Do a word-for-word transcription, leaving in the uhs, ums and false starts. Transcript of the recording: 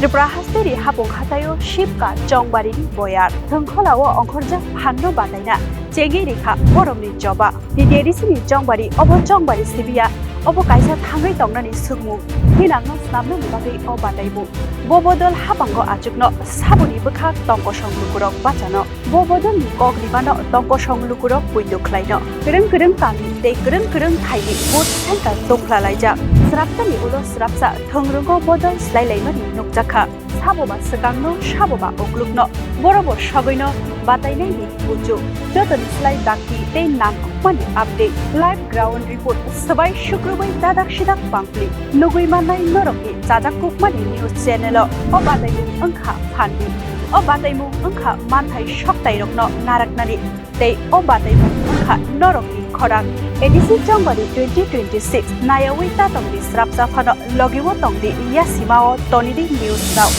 Tripura hasteni hapung hataio sipka chongbarini boyar. Thwngkholao ongkhorjak phanno bataina chengwi rikha borokni choba. T T A D C ni chongbari, obo chongbari sibiya, obo kaisa thangwi tongnani swngmung, hinangno snamnani bagwi o bataimung. Bo bodol hapango achukno saboni bwkhak tongkosong lukurok bachano. Bo bodolni kok rimano tongkosong lukurok puitu khlaino. Kwrwng kwrwng kami tei kwrwng kwrwng thaini vote center tongkhlalaijak. Srapsani ulo srapsa thwngrwngo bodol slailaimani nukjakha. Sabo ba swkangno, sabo ba uklukno, borobo sogwino batainaini buchuk. Jotoni slai dakti tei nangkukmani update. Live ground report swbai sukrubwi dadak sidak pangpli. Nugwi mannai norokni chajakkukmani news channel-o. O bataimung wngkha phanni. O bataimung wngkha manthai soktairokno naraknani. Tei o bataimung wngkha norokni khorang. A D C Chongbari twenty twenty-six nayawi ta tongdi, srapsa phano logiwo tongdi, yasimao tonidi news rao.